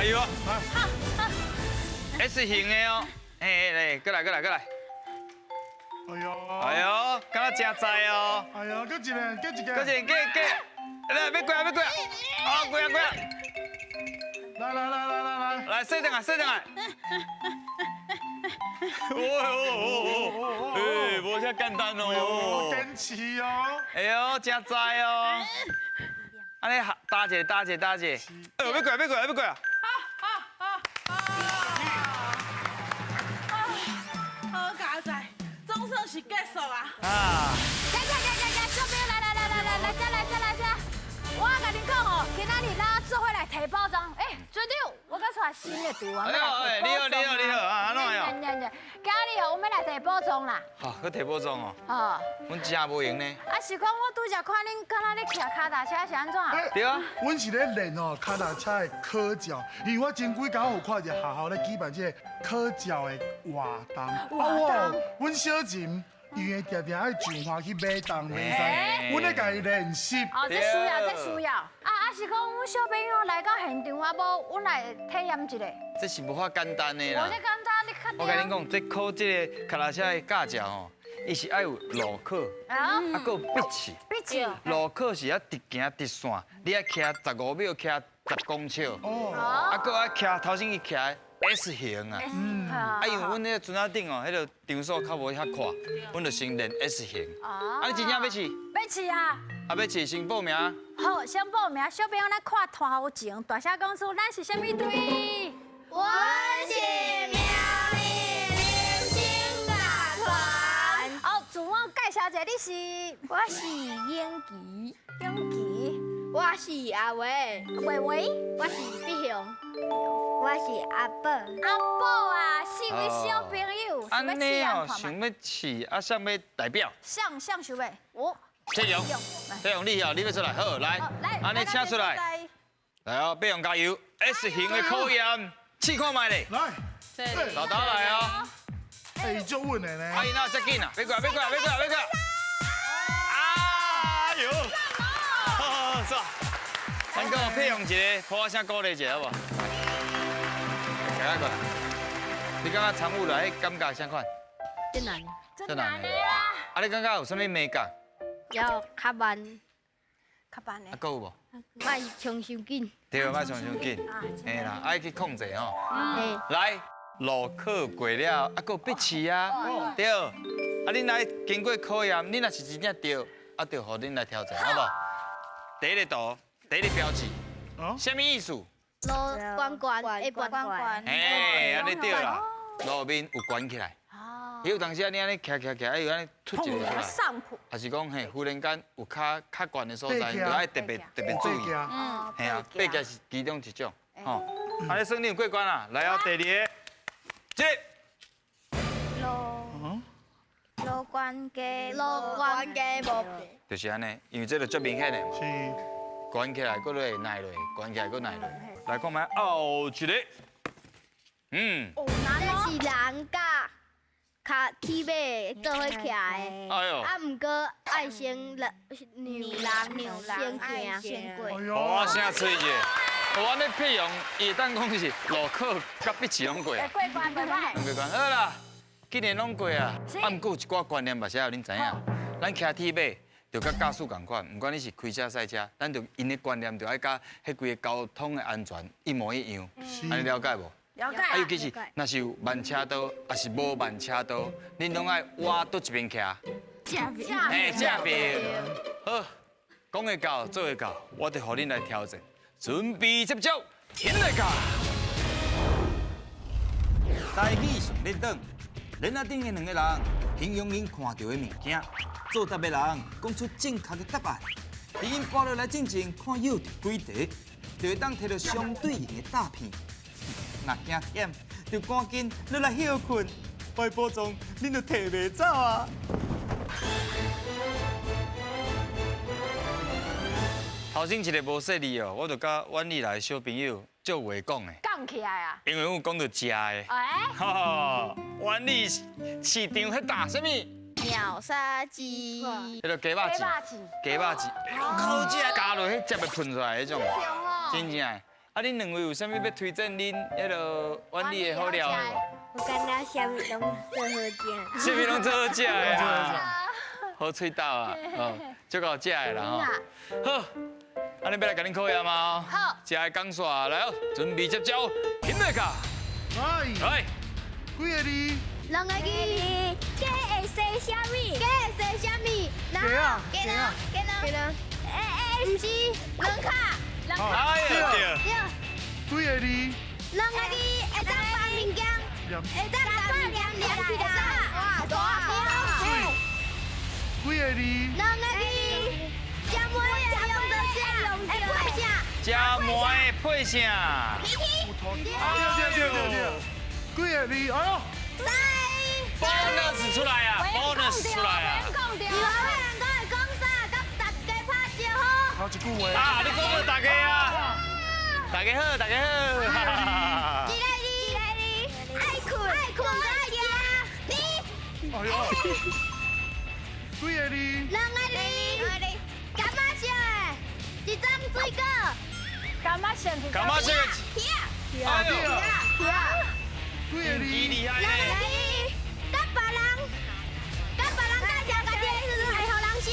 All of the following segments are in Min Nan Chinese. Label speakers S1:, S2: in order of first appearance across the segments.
S1: 加油啊！S 型的哦，嘿，來，過來，過來，過來。
S2: 哎呦，
S1: 哎呦，敢若誠在哦。
S2: 哎呦，閣一个，閣一個，
S1: 閣一個，過過，來，欲過啊，欲過啊，哦，過啊，過啊。
S2: 來來來來來來，
S1: 來，洗轉來，洗轉來。哦哦哦哦，哎，無遮簡單哦。
S2: 堅持哦。
S1: 哎呦，誠在哦。按呢打一个，打一个，打一個。哎呦，欲過啊，欲過啊，欲過啊。
S3: 好佳哉，總算是結束啊！
S1: 啊！
S4: 來來來來來，小朋友來來來來來來，再來再來再來！我共恁講哦，今仔日咱做伙來提寶藏。哎，船長，我閣帶新的隊員來提寶藏。
S1: 你好，你好，你好啊，按怎樣？
S4: 今日哦，我們來提寶藏啦。
S1: 好，去提寶藏哦。
S4: 哦。
S1: 阮真無閒呢。
S4: 啊，是講我拄才看恁敢若咧騎跤踏車是按怎？
S1: 對啊。
S2: 阮是咧練哦跤踏車的考照，因為我前幾工有看著學校咧舉辦這个考照的活動。
S4: 活動。
S2: 阮小琴因為定定愛上岸去買東買西，阮咧共伊練習。
S4: 哦，這需要，這需要。啊啊，是講阮小朋友來到現場啊，無，阮來體驗一下。
S1: 這是無法簡單的啦。
S4: 無這簡單，你確定？
S1: 我共恁講，這考這个跤踏車的駕照吼，伊是愛有路考，啊，閣有筆試。
S4: 筆試。
S1: 路考是愛直行直線，你愛騎15秒，騎10公尺。哦。啊，閣愛騎頭先伊騎 S 型啊。啊，因為阮彼个船仔頂哦，彼个場所較無遐闊，阮就先練 S 型。啊，你真正欲試？
S4: 欲試啊！
S1: 啊，欲試先報名。
S4: 好，先報名。小朋友，咱看頭前，大聲講出咱是啥物隊？
S5: 我是苗栗流星樂團。
S4: 好，自我介紹一下，你是？
S5: 我是英琪。
S4: 英琪。
S5: 我是阿偉。
S4: 偉偉。
S5: 我是碧雄。我是阿寶。
S4: 阿寶啊，四位小朋友，
S1: 按呢哦，想欲試，啊，啥欲代表？
S4: 啥啥想欲？我。
S1: 佩蓉，佩蓉，你哦，你欲出來，好，來，按呢請出來，來哦，佩蓉加油，S 型的考驗，試看覓咧，
S2: 來，
S1: 老大來哦，
S2: 哎，足穩的呢，
S1: 阿姨哪遮緊啊，欲過來，欲過來，欲過來，欲過來，哎呦，好，煞，咱閣佩蓉一个，破聲鼓勵一下好無？來過來，你感覺參與來，感覺啥款？
S5: 真難，
S4: 真難的啊！
S1: 啊，你感覺有啥物眉角？
S5: 要較慢，
S4: 較慢的。
S1: 啊，閣有無？
S5: 莫衝傷緊。
S1: 對，莫衝傷緊。嘿啦，愛去控制吼。來，路考過了，啊，閣有筆試啊，對。啊，恁來經過考驗，恁若是真正對，啊，就予恁來挑戰，好無？第一個圖，第一個標誌，啥物意思？
S5: 路懸懸，會懸懸。
S1: 嘿，按呢對啦，路面有懸起來。有當時啊，你按呢騎騎騎，哎有按呢突一个出來，抑是講嘿，忽然間有較較懸的所在，就愛特別特別注意。嘿啊，爬徛是其中一種。吼，按呢算你有過關啦。來哦，第二个，這
S5: 路路懸低，路懸低無。
S1: 就是按呢，因為這个足明顯的嘛。
S2: 是。
S1: 懸起來，閣落來落，懸起來，閣來落。來看覓，後一个，嗯。
S5: 這是人佮跤鐵馬做伙徛的，
S1: 哎呦，
S5: 啊，毋過愛先讓人讓人先行先過。
S1: 哦，聲喙者，哦，按呢佩蓉，伊會當講是路考佮筆試攏過啊。
S4: 過關袂歹。
S1: 過關好啦，既然攏過啊，啊，毋過有一寡觀念嘛是愛予恁知影，咱騎鐵馬就佮駕駛仝款，毋管你是開車賽車，咱就𪜶的觀念就愛佮彼規个交通的安全一模一樣，按呢了解無？
S4: 了解。
S1: 啊，尤其是若是有慢車道，抑是無慢車道，恁攏愛倚佗一邊徛？
S5: 正邊。
S1: 嘿，正邊。好，講會到，做會到，我就予恁來挑戰。準備接招，起來教。台語上輪轉，鏈仔頂的兩个人形容𪜶看著的物件，作答的人講出正確的答案。佇𪜶跋落來進前，看有幾題，就會當提著相對應的詐騙。若驚忝，就趕緊落來歇睏，歹寶藏恁就提袂走啊！頭先一个無說字哦，我就佮阮里來的小朋友足有話講的。
S4: 講起來啊！
S1: 因為阮有講著食的。
S4: 哎。
S1: 吼，苑裡市場彼搭啥物？
S5: 秒殺雞。
S1: 彼个雞肉翅。雞肉翅。好食，咬落彼汁會噴出來彼種。真正的。啊，恁兩位有啥物欲推薦恁彼个碗裡的好料的無？
S5: 我感覺啥物攏做好食。
S1: 啥物攏做好食的啊？好喙斗啊，哦，足夠食的啦吼。好，按呢欲來共恁考驗嗎？
S4: 好。
S1: 食的講煞來哦，準備接招，起來卡。
S2: 來。
S1: 來。
S2: 幾个字？
S5: 兩個字。雞會生啥物？雞會生啥物？
S2: 雞啊！
S5: 雞呢？雞呢？雞呢？欸欸，毋是兩跤。
S4: 兩跤。
S1: 哎對。
S5: 對。
S2: 幾个字？
S5: 兩個字會當放物件，會當放黏黏起來。哇，大。
S2: 幾个字？
S5: 兩個字。食糜的用著啥？會配啥？
S1: 食糜的配啥？
S2: 對對對對對。幾个字？哎呦！
S5: 三。
S1: bonus 出來啊！bonus 出來啊！
S5: 你話人講會講啥？佮大家拍招呼。
S2: 好一句話。
S1: 啊！你講予大家啊！大家好，大家好。
S5: 一个字，一个字，愛睏，愛睏，愛食。你。
S2: 哎呦！幾个字？
S5: 兩個字。柑仔色的，一種水果。
S4: 柑仔色。
S1: 柑仔色。
S5: 桃。
S1: 哎呦！
S5: 桃。
S2: 幾个字？
S1: 厲害
S5: 兩個字。佮別人，佮別人介紹家己的時陣會予人啥？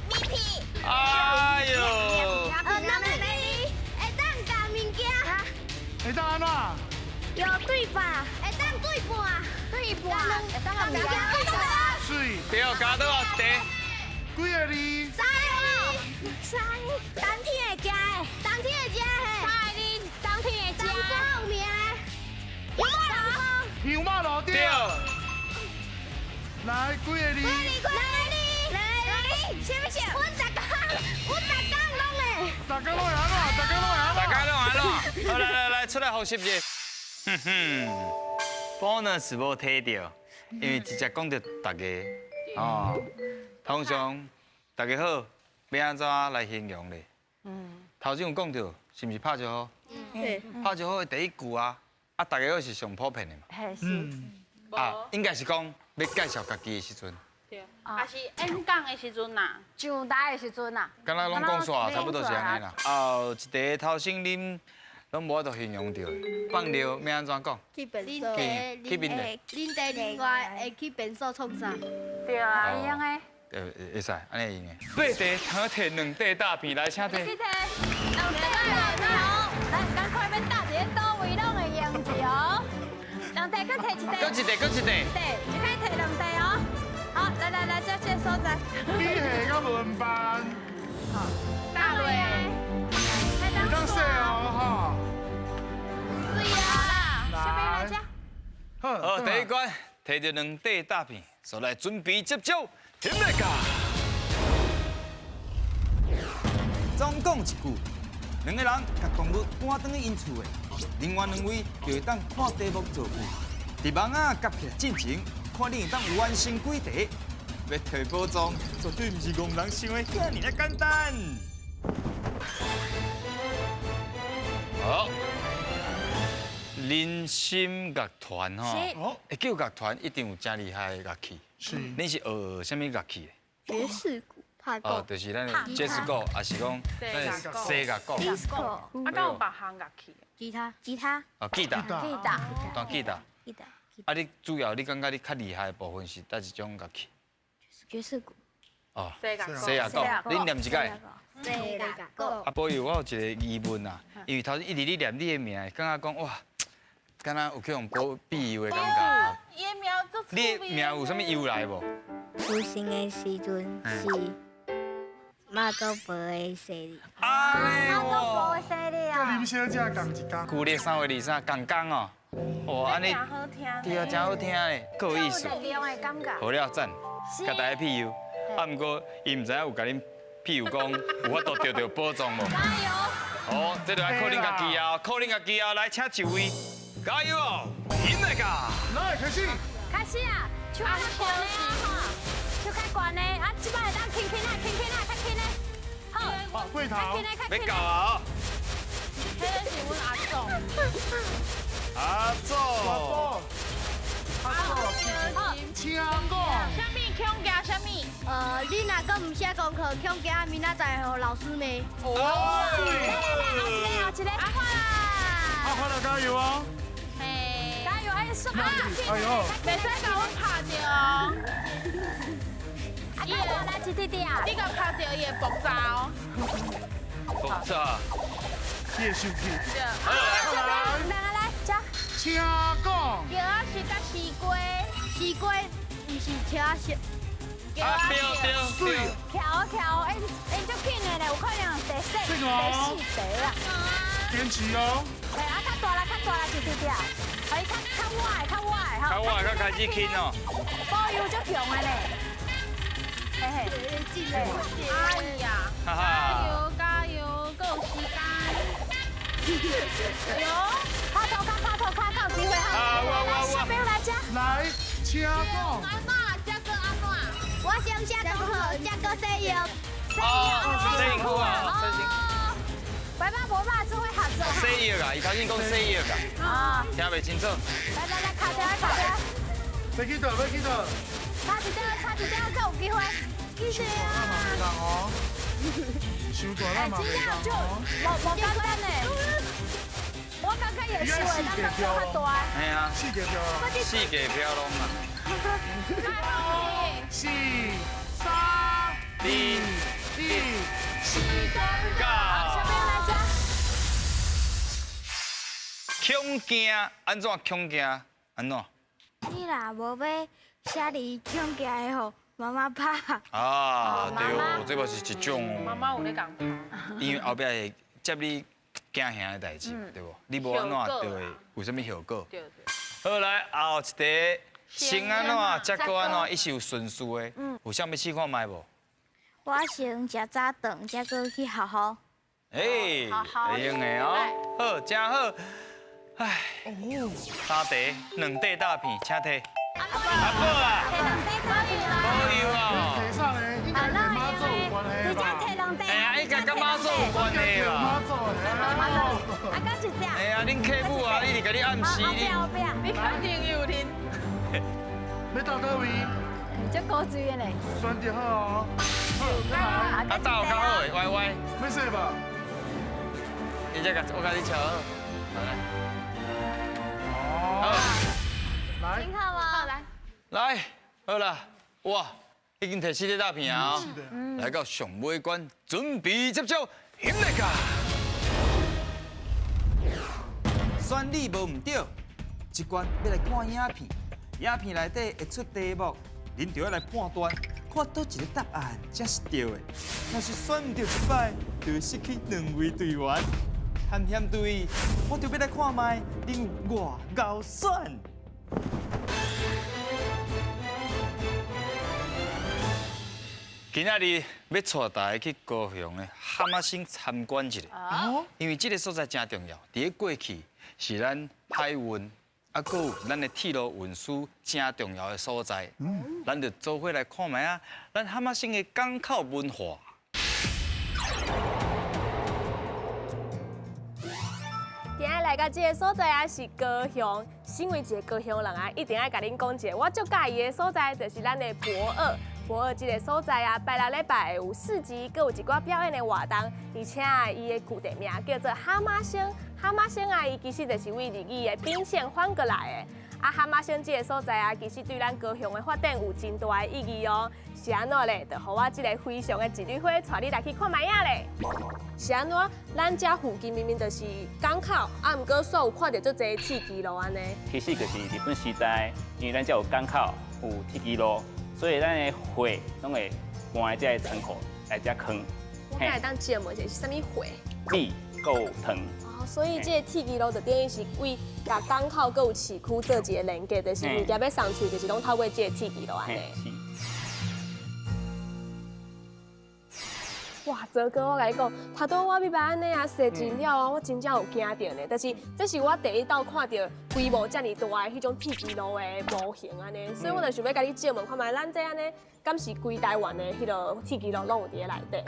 S5: 面皮。
S1: 哎呦！
S5: 兩個字，會當共物件。
S2: 會當按怎？
S5: 有對半，會當對半，
S4: 對半，會當共物件。
S2: 水。
S1: 對，加倒啊，茶。
S2: 幾个字？
S5: 三个字。三。冬天會食的，冬天會食的。
S4: 三个字，冬天會食。
S5: 冬有名的。油肉。
S2: 油肉路對。來，幾个字？
S5: 幾个字？兩个字。啥物色？阮逐工，阮逐工攏會。
S2: 逐工攏會按怎？逐工攏會按怎？
S1: 逐工攏會按怎？好，來來來，出來複習一下。哼哼，bonus 無提著，因為直接講著大家，哦，通常大家好，欲按怎來形容咧？嗯。頭先有講著，是毋是拍招呼？
S5: 對。
S1: 拍招呼的第一句啊，啊，大家好是上普遍的嘛。
S4: 嘿是。
S1: 啊，應該是講欲介紹家己的時陣。
S3: 對，也是演講的時陣啦，
S4: 上台的時陣啦。
S1: 敢若攏講煞，差不多是按呢啦。啊，一題頭先恁攏無法度形容著，放尿欲按怎講？
S5: 去便所。
S1: 去邊度？
S5: 恁弟另外會去便所創啥？
S4: 對啊，會用的。
S1: 會使，按呢會用的。八題通提兩塊大片來，請提。
S4: 去提兩塊大片哦，來，趕快欲搭佇咧佗位攏會用著哦。兩塊，閣提一塊。
S1: 閣一塊，閣一塊。
S4: 對，一擺提兩塊哦。好，來來來，這這個所在。
S2: 機械佮輪班。
S4: 好，搭落來。
S2: 會當洗哦，哈。
S4: 對啊，啦，小妹來這。
S1: 好，第一關提著兩塊大片，所來準備接招，起來噶。
S6: 總共一句，兩個人共動物趕轉去𪜶厝的，另外兩位就會當看題目造句。佇網仔夾起來進前，看你會當完成幾題。欲提寶藏，絕對毋是戇人想的遐爾仔簡單。
S1: 好，人心樂團吼，會叫樂團一定有誠厲害的樂器。
S2: 是。
S1: 恁是學啥物樂器
S5: 的？爵士鼓、拍鼓。
S1: 哦，就是咱的爵士鼓，也是講西樂鼓。
S3: 啊，敢有別項樂器？
S5: 吉他，吉他。
S1: 哦，吉他。
S4: 吉他。
S1: 彈吉他。
S5: 吉他。
S1: 啊，你主要你感覺你較厲害的部分是佗一種樂器？
S5: 爵士鼓。
S1: 哦，
S3: 西樂
S1: 西樂鼓，恁念一擺。
S5: 西樂鼓。
S1: 啊，保佑，我有一個疑問啊，因為頭先一直咧念你的名，感覺講哇，敢若有去予保庇佑的感覺。
S3: 伊的名足
S1: 你的名有啥物由來無？
S5: 出生的時陣是媽祖婆的生日。
S1: 媽
S4: 祖婆的生日啊！
S2: 佮林小姐仝一工。
S1: 舊曆3月23，仝工哦。哇，按呢，對啊，真好聽咧，夠有意思。好了，讚，共大家庇佑。啊，毋過伊毋知影有共恁庇佑講有法度著著寶藏無？
S4: 加油！
S1: 好，這就愛靠恁家己啊，靠恁家己啊，來請一位，加油哦，起來噶！
S2: 來，開始。
S4: 開始啊，手較懸的啊，手較懸的啊，這擺會當輕輕啊，輕輕啊，較輕的。好，
S2: 過頭。
S1: 欲到啊！
S3: 彼个是阮阿祖。
S1: 阿祖。
S2: 阿祖。请讲。
S3: 啥物恐惊啥物？
S5: 你若閣毋寫功課，恐驚明仔載予老師罵。
S4: 哦，來來來，後一个，後一个，阿花啦！
S2: 阿花啦，加油哦！
S4: 加油！哎，速啊！
S2: 哎呦，
S3: 袂使共阮拍著哦。
S4: 啊，加油！來一滴滴啊！
S3: 你共拍著，伊會爆炸哦。
S1: 爆炸！
S2: 你會生氣。
S1: 好來，
S4: 來來來，加。
S2: 請講。
S5: 轎仔是佮西瓜，西瓜毋是車仔色。
S1: 啊對對對。
S4: 跳啊跳，哎哎，足緊的咧，有可能第四、第四題啦。
S2: 堅持哦。
S4: 哎，啊，較大啦，較大啦，一滴滴啊。哎，較較歪，較歪，吼。
S1: 較歪，較開始輕哦。
S4: 保佑足強的咧。嘿嘿。
S3: 哎呀，加油加油，閣有時間。
S4: 有，拍頭卡，拍頭卡，較有機會哈。來，小朋友來遮。
S2: 來，請講。
S5: 按怎？這閣按怎？我先寫功課，才閣洗藥。
S1: 洗藥，洗身軀啊，洗身。
S4: 白爸無肉做伙合作。
S1: 洗藥啊，伊頭先講洗藥啊。啊。聽袂清楚。
S4: 來來來，卡條，卡條。
S2: 別記得，別記得。
S4: 差一點，差一點，閣有機會。記得啊。
S2: 傷大啦嘛，
S4: 真正就無無簡單呢。我感覺也是會當當較大。
S1: 系啊。
S2: 四個票。
S1: 四個票攏啊。
S2: 四、三、二、一，
S4: 時間到。小朋友來遮。
S1: 恐驚，按怎恐驚？按怎？
S5: 你若無欲寫字，恐驚會予媽媽拍。
S1: 啊，對哦，這嘛是一種哦。
S3: 媽媽有咧共拍。
S1: 因為後壁會接你驚嚇的代誌，對無？你無按怎就會有啥物後果？
S3: 對對。
S1: 好，來後一題，先按怎，才閣按怎，伊是有順序的。有啥欲試看覓無？
S5: 我先食早頓，才閣去學校。
S1: 哎，會用的哦。好，真好。唉，三題兩塊大片，請提。阿寶啊，
S4: 提兩塊大片啦。
S1: 保佑啊！
S2: 提啥咧？應該跟媽祖有關係吧？
S4: 直接提兩塊。
S1: 哎呀，應該跟媽祖有關係吧？
S2: 媽祖的。
S4: 啊，閣一隻。
S1: 哎呀，恁客母啊，一直共你暗示
S4: 你。後壁，
S3: 你肯定有恁。
S2: 欲投佗位？
S4: 足古錐的呢。
S2: 選擇好哦。好，來。
S1: 啊，投較好的，歪歪。
S2: 沒事吧？
S1: 你這個，我共你瞧好。來。
S2: 哦。來。
S4: 挺好嗎？
S3: 來。
S1: 來，好啦，哇，已經提四塊大片啊！來到上尾關，準備接招，引來噶。選你無毋對，這關欲來看影片，影片內底會出題目，恁就要來判斷，看佗一个答案才是對的。若是選毋對一擺，就會失去兩位隊員。探險隊，我就欲來看覓，恁有偌𠢕選。今仔日欲帶大家去高雄的哈瑪星參觀一下，因為這个所在真重要。佇咧過去是咱海運，啊，閣有咱的鐵路運輸真重要的所在。咱就做伙來看覓啊，咱哈瑪星的港口文化。
S7: 今日來到這个所在啊，是高雄。身為一个高雄人啊，一定愛共恁講一个我足佮意的所在，就是咱的駁二。駁二這个所在啊，拜六禮拜會有市集，閣有一寡表演的活動，而且啊，伊的舊地名叫做哈瑪星。哈瑪星啊，伊其實就是為日語的兵線翻過來的。啊，哈瑪星這个所在啊，其實對咱高雄的發展有真大的意義哦。是按怎咧？就予我這个非常的一縷花帶你來去看覓仔咧。是按怎？咱這附近明明就是港口，啊，毋過煞有看著足濟鐵支路按呢。
S8: 其實就是日本時代，因為咱這有港口，有鐵支路，所以咱的貨攏會搬來這个倉庫來遮囥。
S7: 我敢會當借問一下是啥物貨？
S8: 米、穀、糖。
S7: 哦，所以這个鐵支路就等於是為共港口閣有市區做一个連結，就是物件欲送出去，就是攏透過這个鐵支路按呢。哇，澤哥，我共你講，頭拄我欲欲按呢啊，踅真了啊，我真正有驚著呢。但是這是我第一道看著規模遮爾大的彼種鐵支路的模型按呢，所以我就想欲共你借問看覓，咱這按呢，敢是規台灣的彼个鐵支路攏有佇咧內底？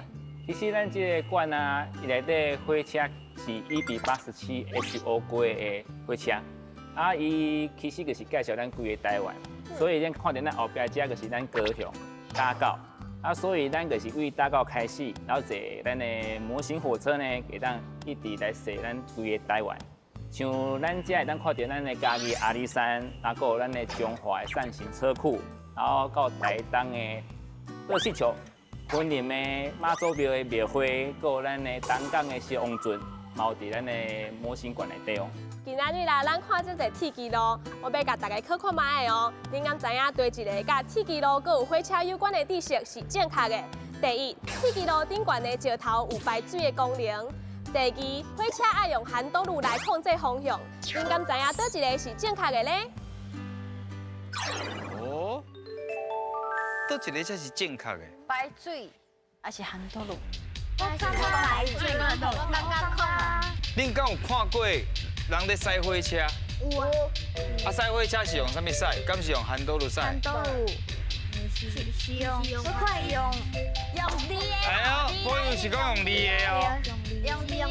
S8: 其實咱這个館啊，伊內底火車是1比87 HO 規的火車，啊，伊其實就是介紹咱規个台灣，所以咱看著咱後壁這就是咱高雄港口。啊，所以咱就是为打到开始，然后坐咱的模型火车呢，会当一直来踅咱规个台湾。像咱遮会当看著咱的嘉义阿里山，啊，阁有咱的彰化的扇形车库，然后到台东的热气球，云林的妈祖庙的庙会，阁有咱的东港的小王船，嘛有伫咱的模型馆内底哦。
S7: 今仔日啦，咱看这个铁支路，我欲共大家考看覓的哦。恁敢知影佗一个佮铁支路阁有火车有关的知识是正确的？第一，铁支路顶悬的石头有排水的功能。第二，火车爱用涵道路来控制方向。恁敢知影佗一个是正确的咧？
S1: 哦，佗一个才是正确的？
S4: 排水还是涵道路？
S5: 我感觉排水，我感觉看。
S1: 恁敢有看过人咧驶火车？
S5: 有啊。
S1: 啊，驶火车是用啥物驶？敢是用涵道路驶？
S5: 涵道路是用，我看用用字的。
S1: 哎呦，我以为是讲用字的哦。
S5: 用字的，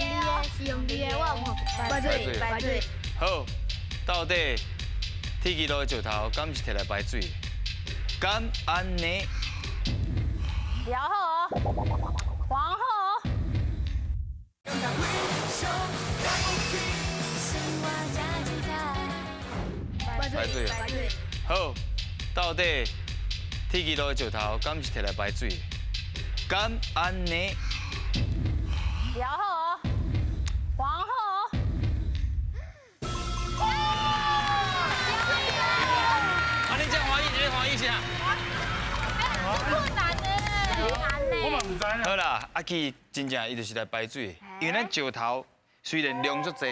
S5: 是用字的，我有看。排水，排水。
S1: 好，到底铁支路的石头敢是摕来排水？敢按呢？
S3: 了好哦，皇后。
S1: 排水。好，到底铁支路的石头敢是摕来排水？敢按呢？
S3: 了好哦，皇后。
S1: 啊，你这欢喜，你欢喜啥？
S3: 困难呢，
S2: 难呢。我嘛毋知呢。
S1: 好啦，啊，其实真正伊就是来排水，因为咱石头虽然量足济，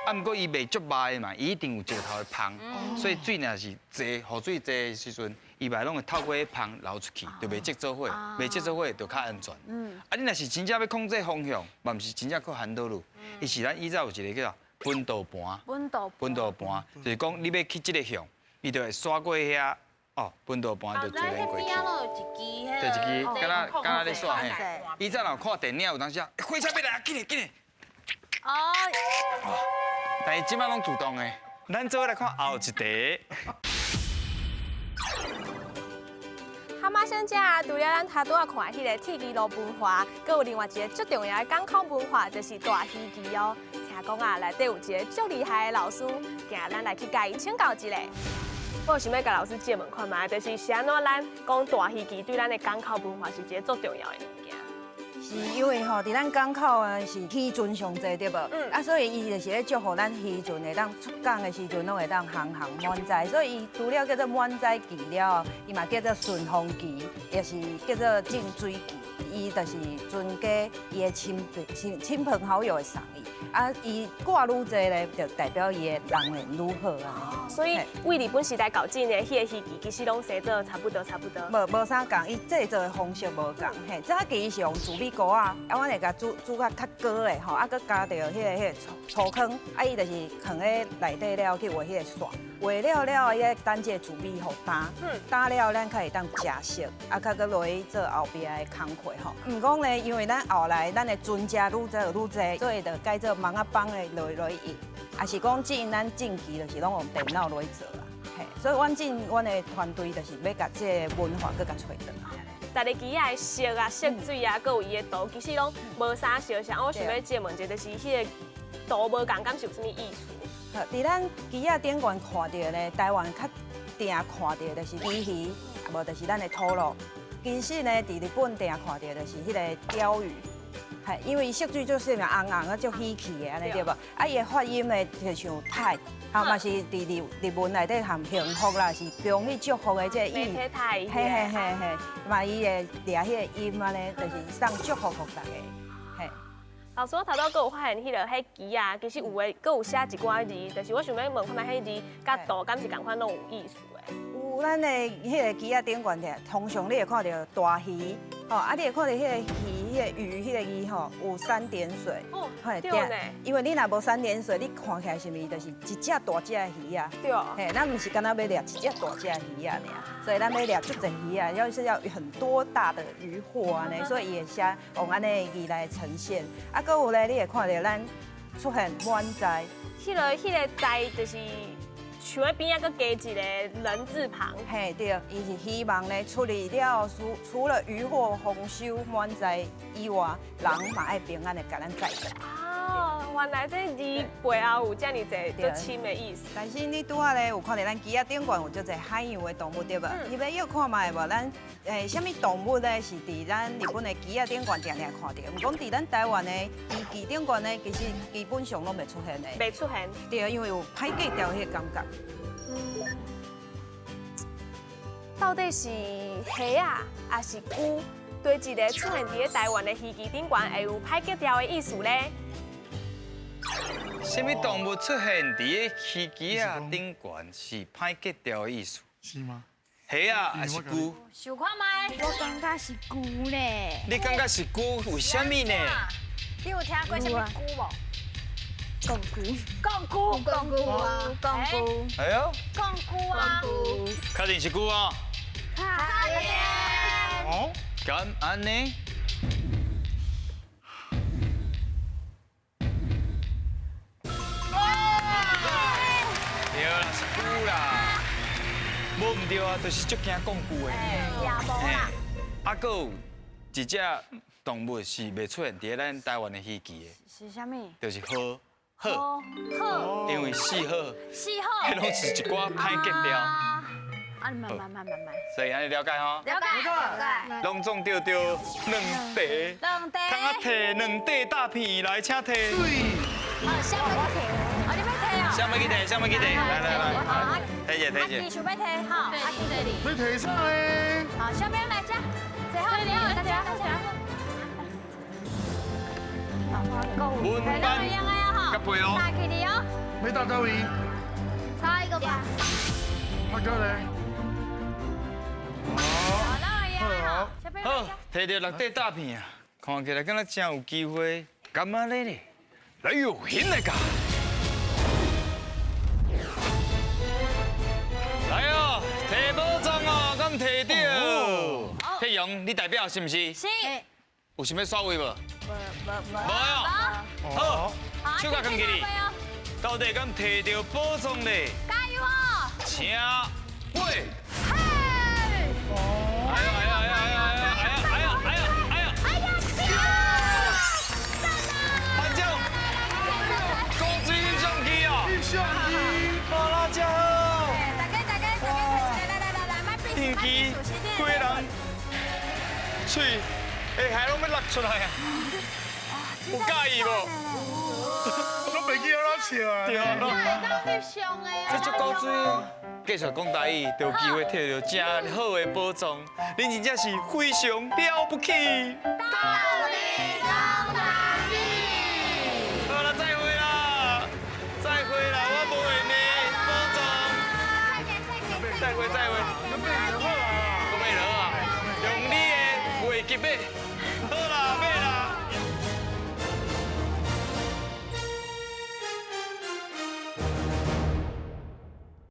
S1: 啊，毋过伊袂足密的嘛，伊一定有石头的芳，所以水若是济，雨水济的时阵，伊嘛拢会透过彼芳流出去，就袂积做伙，袂积做伙就较安全。啊，你若是真正欲控制方向，嘛毋是真正靠涵道路，伊是咱以前有一个叫做分道盘，
S4: 分道
S1: 分道盘，就是讲你欲去这个向，伊就会刷过遐。哦，分道盘就自然过去。对，一支，敢若敢若咧刷嘿。以前若看电影有当时啊，火车欲来啊，紧嘞紧嘞。
S4: 哦。
S1: 但是这摆拢自动的。咱做伙来看后一题。
S7: 哈马星遮除了咱头拄仔看彼个铁支路文化，阁有另外一个足重要的港口文化，就是大鱼旗哦。听讲啊，内底有一个足厉害的老师，今日咱来去共伊请教一下。我想欲共老师借问看觅，就是是按怎咱讲大鱼旗对咱的港口文化是一个足重要的物件？
S9: 是因为吼，伫咱港口啊是渔船上济对无？啊，所以伊就是咧祝福咱渔船会当出港的时阵，拢会当航行满载。所以伊除了叫做满载旗了后，伊嘛叫做顺风旗，也是叫做净水旗。伊就是船家伊的亲亲亲朋好友会送伊，啊，伊挂愈济咧，就代表伊的人缘愈好啊。
S7: 所以为日本时代到今的彼个鱼旗，其实拢生做差不多差不多。
S9: 无无啥仝，伊制作的方式无仝。嘿，早期是用紫米糕仔，啊，阮会共煮煮甲较高的吼，啊，阁加著彼个彼个粗粗糠，啊，伊就是囥咧内底了去画彼个线，画了了，伊等这个紫米予干，干了咱较会当食熟，啊，较阁落去做后壁的工课吼。毋讲咧，因为咱后来咱的船只愈做愈济，所以就改做网仔绑的落落去印，也是讲进咱近期就是拢用电脑落去做啦。嘿，所以阮进阮的团队就是欲共这个文化阁共揣转来。
S7: 逐个旗仔的色啊、色水啊，阁有伊的图，其实拢无啥相像。我想欲借问一下，就是彼个图无仝，敢是有啥物意思？
S9: 好，伫咱旗仔顶悬看著咧，台湾较定看著就是鱼鱼，无就是咱的土路。其实呢，伫日本定看著就是彼个鲷鱼，嘿，因为伊色水就是红红啊，足喜气的按呢对无？啊，伊的发音呢，就像太，啊嘛是伫日日文内底含幸福啦，是恭喜祝福的这个意。
S7: 嘿
S9: 嘿嘿嘿，嘛伊会掠彼个音按呢，就是送祝福予大家。嘿。
S7: 老师，我头拄阁有发现，彼个彼旗啊，其实有的阁有写一寡字，就是我想欲问看觅彼字佮图敢是仝款拢有意思的？
S9: 有咱的彼个旗仔顶悬的，通常你会看著大鱼，吼，啊，你会看著彼个鱼、彼个鱼、彼个字吼，有三点水。
S7: 哦，对呢。
S9: 因为你若无三点水，你看起来是毋是就是一只大只的鱼仔？
S7: 对。
S9: 嘿，咱毋是干焦欲掠一只大只的鱼仔尔，所以咱欲掠足济鱼仔，要是要很多大的渔获按呢，所以伊会写用按呢字来呈现。啊，阁有咧，你会看著咱出现满载。
S7: 彼个载就是。树仔边仔阁加一个人字旁。
S9: 嘿，对，伊是希望咧出去了，除了渔获丰收满载以外，人嘛爱平安的共咱载转来。
S7: 哦，原来这字背后有遮尔济足深的意思。
S9: 但是你拄仔咧有看著咱旗仔顶悬有足济海洋的动物对无？你欲晓看觅无？咱啥物动物咧是伫咱日本的旗仔顶悬定定看著，毋过伫咱台湾的鱼旗顶悬咧，其实基本上拢袂出现的。
S7: 袂出现。
S9: 对，因为有歹格调彼个感觉。
S7: 到底是虾仔，抑是龟？对一个出现伫咧台湾的鱼旗顶悬，会有歹格调的意思咧？
S6: 啥物动物出现伫咧鱼旗仔顶悬是歹格调的意思？
S2: 是吗？
S6: 虾仔还是龟？
S4: 想看觅？
S5: 我感觉是龟咧。
S6: 你感觉是龟？为啥物呢？
S4: 你有听过啥物龟无？
S5: 贡龟。
S4: 贡龟。
S5: 贡龟啊。贡龟。
S6: 哎呦。
S4: 贡龟啊。
S6: 确定是龟啊？
S5: 确定。
S2: 哦。
S6: 敢按呢？对啦，是龟啦。无毋对啊，就是足惊讲龟的。
S4: 也无啦。
S6: 啊，阁有一只动物是袂出现伫咱台湾的鱼旗的。
S4: 是啥物？
S6: 就是鹤。鹤。
S4: 鹤。
S6: 因为四鹤。
S4: 四鹤。
S6: 彼拢是一寡歹格调。
S4: 啊，慢慢慢慢慢。
S6: 所以按呢了解吼？
S4: 了解。了解。
S6: 拢总著著两块。
S4: 两块。
S6: 通啊提两块大片来，请提。
S2: 对。
S4: 好，啥物提？哦，你欲提哦。
S6: 啥物去提？啥物去提？来来来。提者提者。
S4: 阿想欲提，吼。阿基这里。
S2: 欲提啥咧？
S4: 好，小编来这，坐好，坐好，大家大家。
S6: 文班。甲背哦。
S4: 大起哩哦。
S2: 欲搭佗位？
S5: 差一个吧。
S2: 阿哥咧？
S4: 好，
S6: 好，提著六块大片啊，看起来敢若真有机会，敢按呢咧？来哟，兴来噶！来哦，提宝藏哦，敢提著？佩蓉，你代表是毋是？
S4: 是。
S6: 有想欲刷位无？
S4: 无无无。
S6: 无哦。好，手甲囥起哩。到底敢提著宝藏咧？
S4: 加油哦！
S6: 请喂。
S4: 嘿！
S6: 哎呀哎呀哎呀哎呀哎呀哎呀哎呀哎呀！
S4: 哎呀！
S6: 班长，高水翕相机哦！
S2: 翕相机，
S6: 哇啦真好！
S4: 大家大家大家来来来来，莫比
S6: 翕机，几个人，喙下海拢欲落出来啊！有佮意无？
S2: 拢袂记按怎笑啊！
S6: 对啊，
S3: 会当翕相的
S6: 这足古锥，继续讲台语，就有机会摕著真好的宝藏，恁真正是非常了不起。
S5: 斗阵讲台语。
S6: 好啦，再会啦，再会啦，我无闲的，宝藏。
S5: 再见再见
S6: 再会再会。
S2: 阁买就好啊。
S6: 阁买就好啊，用你的袂急的。